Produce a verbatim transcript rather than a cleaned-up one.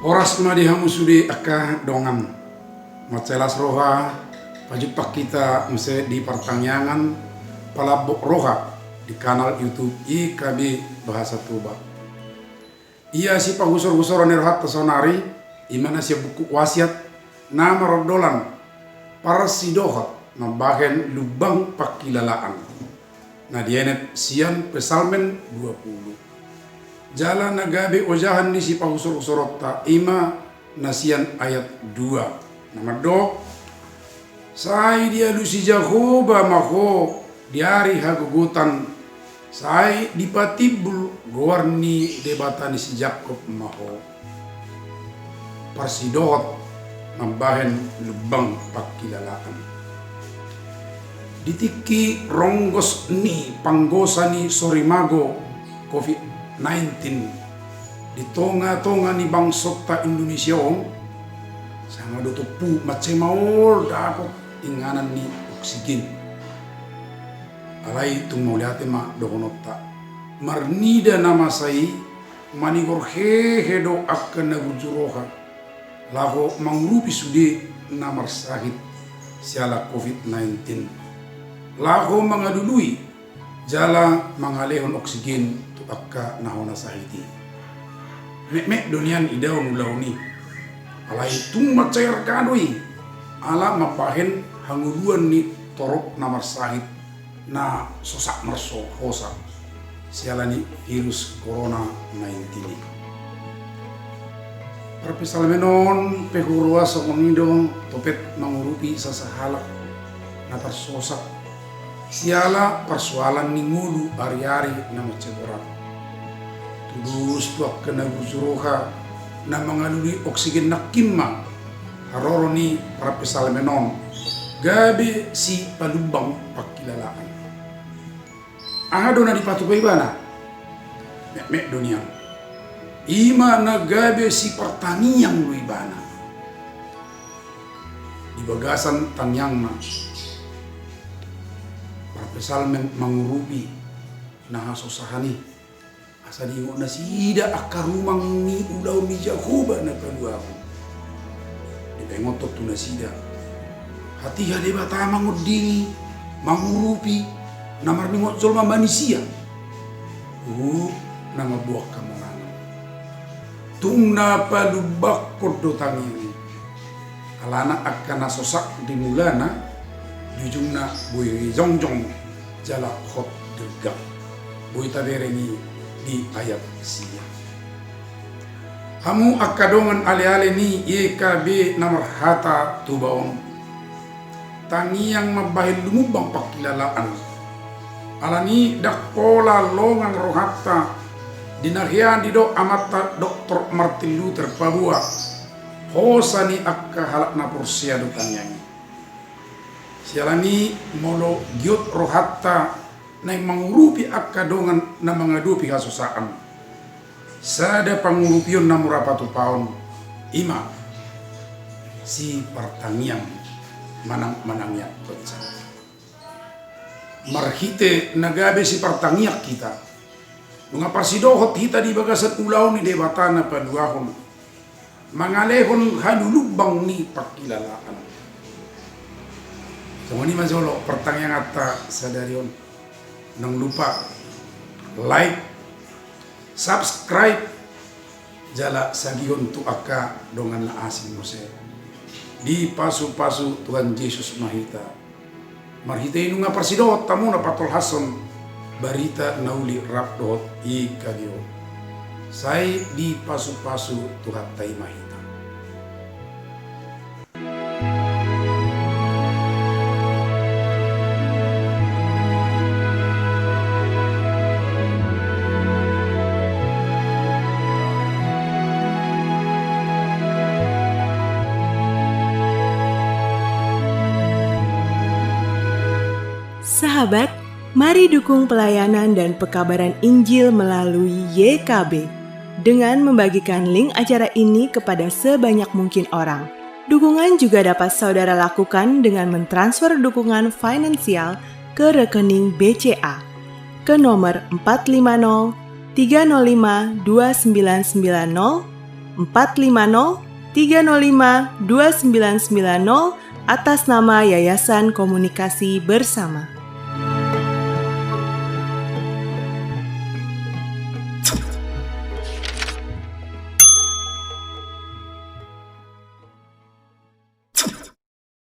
Horas ma di hamu sude angka dongan. Mansai las roha pajumpang hita muse di partangiangan Palambok Roha di kanal YouTube Y K B Bahasa Toba. Ia sipahusorhusoran ni rohanta saonari, i ma na sian buku wasiat na marondolan parsidohot mambahen lumbang pangkilalaan, na dienet sian Psalmen dua puluh. Jala na gabe ojahan ni sipahusorhusoronta i ma na sian ayat dua, na mandok: Sai dialusi Jahowa ma ho di ari hagogotan, sai dipatimbul goar ni Debata ni si Jakob ma ho. Parsidohot mambahen lumbang pangkilalaan. Di tingki ronggos ni panggosa ni sorimago covid nineteen di tongatonga ni bangsonta Indonesia on, sanga do tompu mansai maol dapot inganan ni oksigen. Alai tung mauliate ma dohononta, marnida na masa i manigor hehe do angka na burju roha laho mangurupi sude na marsahit siala covid nineteen, laho mangalului jala mangalehon oksigen tu angka na hona sahit i. Metmet do nian idaon ulaon i, alai tung mansai arga do i ala mambahen hangoluan ni torop na marsahit na sosak marhosa siala ni virus corona nineteen i. Parpsalmen on pe huroha songon i do, topet mangurupi sasahalak na tarsosak siala parsoalan ni ngolu ariari na mansai borat. Tudos tu angka na burju roha na mangalului oksigen nangkin ma haroro ni parpsalmen on gabe sipalumbang pangkilalaan. Aha do na dipatupa ibana? Metmet do nian, i ma na gabe sipartangiang do ibana. Di bagasan tangiangna, parpsalmen mangurupi na hasosahan i, asa diingot nasida angka rumang ni ulaon ni Jahowa na paluahon. Dipaingothon tu nasida, hatiha Debata mangondingi, mangurupi na marningot jolma manisia tu na mamboan hamonangan. Tung na palumbangkon do tangiang i. Alana angka na sosak di mulana, di ujungna boi jongjong jala hot dirgam. Boi tabereng i di ayat sia. Hamu angka dongan aleale ni Y K B na marhata Toba on, tangiang mambahen lumumbang pangkilalaan. Alani i ndang pola longang rohanta di na hea didok amanta Doktor Martin Luther paboa hosa ni angka halak na porsea do tangiang i. Siala ni i molo giot rohanta naeng mangurupi angka dongan na mangadopi hasosaan, sada pangurupion na mura patupaon i ma sipartangiang manang manangiangkon. Marhite na gabe sipartangiang hita, nunga parsidohot hita di bagasan ulaon ni Debata na paluahon, mangalehon halulumbang ni pangkilalaan. Songon i ma jolo partangianganta sadari on. Ndang lupa like, subscribe, jala sagihon tu angka dongan na asing muse. Dipasupasu Tuhan Jesus ma hita. Marhite i nunga parsidohot hamu na patolhashon barita na uli rap dohot Y K B on. Sai dipasupasu Tuhanta i ma hita. Sahabat, mari dukung pelayanan dan pekabaran Injil melalui Y K B dengan membagikan link acara ini kepada sebanyak mungkin orang. Dukungan juga dapat saudara lakukan dengan mentransfer dukungan finansial ke rekening B C A ke nomor empat lima nol tiga nol lima dua sembilan sembilan nol, empat lima nol tiga nol lima dua sembilan sembilan nol, atas nama Yayasan Komunikasi Bersama.